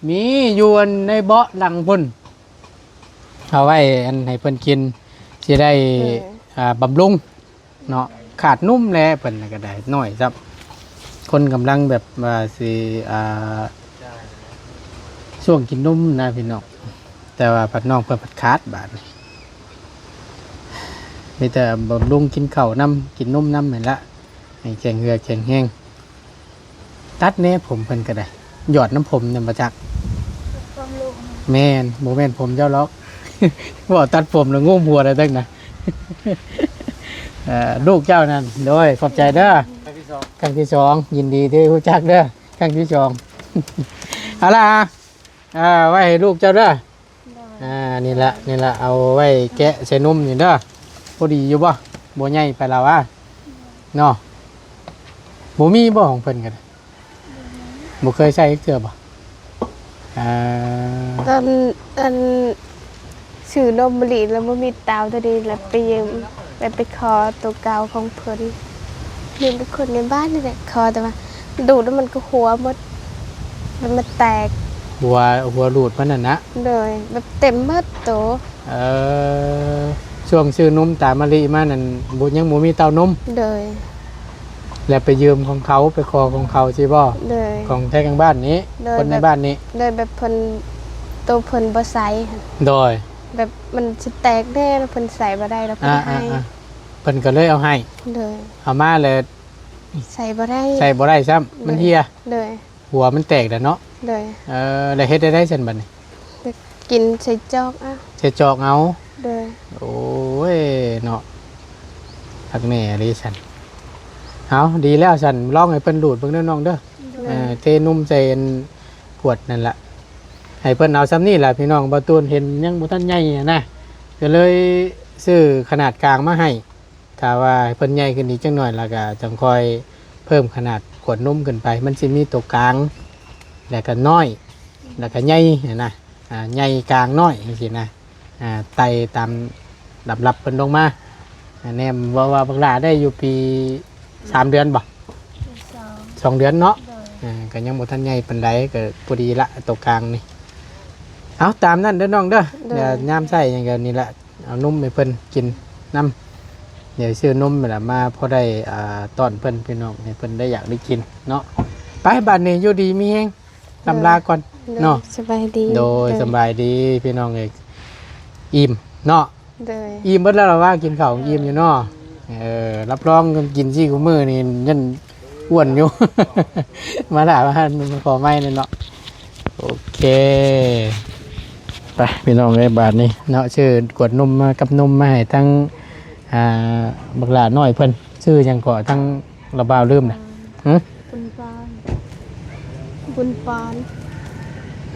ມີຢູ່ອັນໃນເບາະຫຼັງພຸ້ນ ເອົາໄວ້ອັນໃຫ້ເພິ່ນກິນ ຊິໄດ້ ເອີ ອ່າ ບຳລຸງເນາະ. ຂາດນົມແຫຼະ ເພິ່ນກໍໄດ້ ນ້ອຍຊ້ຳ ຄົນກຳລັງແບບວ່າຊິ ອ່າ ຊ່ວງກິນນົມນະພີ່ນ້ອງ. ແຕ່ວ່າພັດນ້ອງເພິ່ນພັດຂາດບາດນີ້ ມີແຕ່ບຳລຸງ ກິນເຂົ້ານຳ ກິນນົມນຳຫັ້ນລະ ໃຫ້ແຂງເຫື່ອແຂງແຮງ. ຕັດແດ່ຜົມເພິ່ນກໍໄດ້ ຢອດນຳຜົມນຳບໍ່ຈັກ. ແມ່ນ ບໍ່ແມ່ນຜົມເຈົ້າຫຼອກ. ເວົ້າຕັດຜົມແລ້ວງຸ້ມຫົວໄດ້ຕັ້ງນະ. ເອີ ລູກເຈົ້ານັ້ນ. ໂດຍ ຂອບໃຈເດີ. ຄັ້ງທີສອງ ຍິນດີທີ່ໄດ້ຮູ້ຈັກເດີ ຄັ້ງທີສອງ ເອົາລະ ອ່າ ໄວ້ໃຫ້ລູກເຈົ້າເດີ ໂດຍ ອ່າ ນີ້ລະ ນີ້ລະ ເອົາໄວ້ແກະໃສ່ນົມນີ້ເດີ ພໍດີຢູ່ບໍ່? ບໍ່ໃຫຍ່ໄປລະວະ ເນາະ ບໍ່ມີບໍ່ຂອງເພິ່ນກໍໄດ້? ບໍ່ເຄີຍໃສ່ຈັກເທື່ອບໍ່? ອ່າ ຕອນອັນ ຊື້ນົມມະລິແລ້ວບໍ່ມີເຕົ້າ ໂຕນີ້ແລ້ວໄປຢືມ ແລ້ວໄປຂໍໂຕເກົ່າຂອງເພິ່ນ ຢືມໄປຄົນໃນບ້ານນີ້ແຫຼະ ຂໍແຕ່ວ່າດູດແລ້ວມັນກໍຮົ່ວໝົດ ແລ້ວມັນແຕກ ຫົວ ຫົວຫຼູດມັນຫັ້ນນະ ໂດຍ ແບບເຕັມໝົດໂຕ. ເອີ ຊ່ວງຊື້ນົມຕາມະລິມານັ້ນ ບໍ່ ຍັງບໍ່ມີເຕົ້ານົມ ໂດຍ ແລ້ວໄປຢືມຂອງເຂົາ ໄປຂໍຂອງເຂົາຊີ້ບໍ່? ໂດຍ ຂອງແທ້ຂ້າງບ້ານນີ້ ໂດຍ ຄົນໃນບ້ານນີ້ ໂດຍ ແບບເພິ່ນ ໂຕເພິ່ນບໍ່ໃສ່ ໂດຍ ແບບມັນຊິແຕກແດ່ ແລ້ວເພິ່ນໃສ່ບໍ່ໄດ້ ແລ້ວເພິ່ນໃຫ້ ອ່າໆໆ ເພິ່ນກໍເລີຍເອົາໃຫ້ ໂດຍ ເອົາມາແລ້ວໃສ່ບໍ່ໄດ້ ໃສ່ບໍ່ໄດ້ຊ້ຳ ໂດຍ ມັນເຫ່ຍ ໂດຍ ຫົວມັນແຕກແລ້ວເນາະ ໂດຍ ເອີ ແລ້ວເຮັດແນວໃດຊັ້ນບັດນີ້? ກໍກິນໃສ່ຈອກເອົາ ໃສ່ຈອກເອົາ ໂດຍ ໂອ້ຍເນາະ ຄັກແນ່ອີ່ຫຼີຊັ້ນ ເອົາ ດີແລ້ວຊັ້ນ ລອງໃຫ້ເພິ່ນດູດເບິ່ງເດີນ້ອງເດີ ໂດຍ ເອີ ເທນົມໃສ່ອັນຂວດນັ້ນລະ ໃຫ້ເພິ່ນເອົາຊ່ຳນີ້ລະພີ່ນ້ອງ ບ່າວຕູນເຫັນຍັງບໍ່ທັນໃຫຍ່ຫັ້ນນະ ກໍເລີຍຊື້ຂະໜາດກາງມາໃຫ້ ຖ້າວ່າໃຫ້ເພິ່ນໃຫຍ່ຂຶ້ນອີກຈັກໜ້ອຍ ແລ້ວກໍຈັ່ງຄ່ອຍເພີ່ມຂະໜາດຂວດນົມຂຶ້ນໄປ ມັນຊິມີໂຕກາງ ແລ້ວກໍນ້ອຍ ແລ້ວກໍໃຫຍ່ຫັ້ນນະ ອ່າ ໃຫຍ່ ກາງ ນ້ອຍ ຈັ່ງຊີ້ນະ ອ່າ ໄຕ່ຕາມລຳດັບເພິ່ນລົງມາ ອ່າ ແນມເວົ້າວ່າບັກຫຼ້າໄດ້ຢູ່ປີ ສາມເດືອນບໍ່? ສອງ ສອງເດືອນເນາະ ໂດຍ ອ່າ ກໍຍັງບໍ່ທັນໃຫຍ່ປານໃດ ກໍພໍດີລະໂຕກາງນີ້ ເອົາ ຕາມນັ້ນເດີນ້ອງເດີ ໂດຍ ດຽວຍາມໃຊ້ຫຍັງກໍນີ້ລະ ເອົານົມໃຫ້ເພິ່ນກິນນຳ ດຽວຊື້ນົມນີ້ລະມາພໍໄດ້ ອ່າ ຕ້ອນເພິ່ນພີ່ນ້ອງ ໃຫ້ເພິ່ນໄດ້ຢາກໄດ້ກິນເນາະ ໄປ ບາດນີ້ຢູ່ດີມີແຮງ ໂດຍ ລຳລາກ່ອນ ໂດຍ ເນາະ ສະບາຍດີ ໂດຍ ໂດຍ ສະບາຍດີພີ່ນ້ອງເອີຍ ອີ່ມເນາະ ໂດຍ ອີ່ມເບິດແລ້ວລະວ່າ ກິນເຂົ້າອີ່ມຢູ່ເນາະ ເອີ ຮັບຮອງກິນຊີ້ຄູ່ມື້ນີ້ຍັງອ້ວນຢູ່ ມາຖ້າວ່າ ຂໍໃໝ່ແນ່ເນາະ ໂອເຄ ໄປພີ່ນ້ອງເອີຍ ບາດນີ້ເນາະ ຊື້ກວດນົມມາກັບນົມມາໃຫ້ທັງ ອ່າ ບັກຫຼ້ານ້ອຍເພິ່ນ ຊື່ຫຍັງເກາະ ທັງລະບ່າວລືມນະ ຫຶ? ບຸນປອນ ບຸນປອນ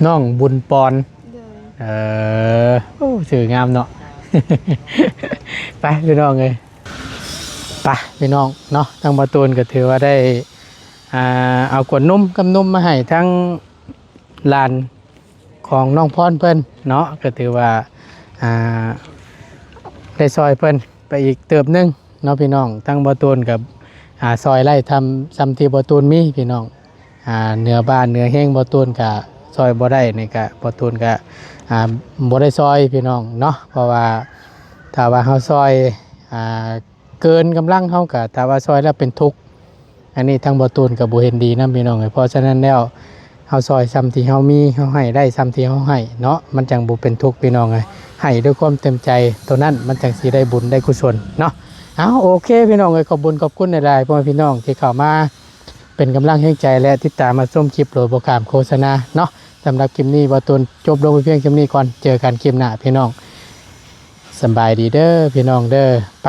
ນ້ອງບຸນປອນ ໂດຍ ເອີ ໂອ້ ຊື່ງາມເນາະ ໄປພີ່ນ້ອງເອີຍ ໄປພີ່ນ້ອງເນາະ ທາງບ່າວຕູນກໍຖືວ່າໄດ້ ອ່າ ເອົາກວດນົມກັບນົມມາໃຫ້ທັງຫຼານຂອງນ້ອງພອນເພິ່ນເນາະ ກໍຖືວ່າ ອ່າ ໄດ້ຊ່ອຍເພິ່ນໄປອີກເຕີບໜຶ່ງເນາະພີ່ນ້ອງ ທາງບ່າວຕູນກໍ ອ່າ ຊ່ອຍໄດ້ຊ່ຳ ຊ່ຳທີ່ບ່າວຕູນມີພີ່ນ້ອງ ອ່າ ເໜືອບ້ານເໜືອແຮງບ່າວຕູນກະຊ່ອຍບໍ່ໄດ້ນີ້ກະ ບ່າວຕູນກະ ອ່າ ບໍ່ໄດ້ຊ່ອຍພີ່ນ້ອງເນາະ ເພາະວ່າຖ້າວ່າເຮົາຊ່ອຍ ອ່າ ເກີນກຳລັງເຮົາກະ ຖ້າວ່າຊ່ອຍແລ້ວເປັນທຸກ ອັນນີ້ທາງບ່າວຕູນກະບໍ່ເຫັນດີນຳພີ່ນ້ອງເອີຍ ເພາະສະນັ້ນແລ້ວ ເຮົາຊ່ອຍຊ່ຳທີ່ເຮົາມີ ເຮົາໃຫ້ໄດ້ຊ່ຳທີ່ເຮົາໃຫ້ເນາະ ມັນຈັ່ງບໍ່ເປັນທຸກພີ່ນ້ອງເອີຍ ໃຫ້ດ້ວຍຄວາມເຕັມໃຈ ໂຕນັ້ນມັນຈັ່ງຊິໄດ້ບຸນໄດ້ກຸສົນເນາະ ເອົາ ໂອເຄພີ່ນ້ອງເອີຍ ຂອບບຸນຂອບຄຸນຫຼາຍໆ ພໍ່ແມ່ພີ່ນ້ອງທີ່ເຂົ້າມາ ເປັນກຳລັງແຮງໃຈ ແລະ ຕິດຕາມຮັບຊົມຄລິບໂດຍບໍ່ຂ້າມໂຄສະນາເນາະ. ສຳລັບຄລິບນີ້ ບ່າວຕູນຈົບລົງໄປພຽງສ່ຳນີ້ກ່ອນ. ເຈີກັນຄລິບໜ້າພີ່ນ້ອງ. ສະບາຍດີເດີພີ່ນ້ອງເດີ. ໄປ.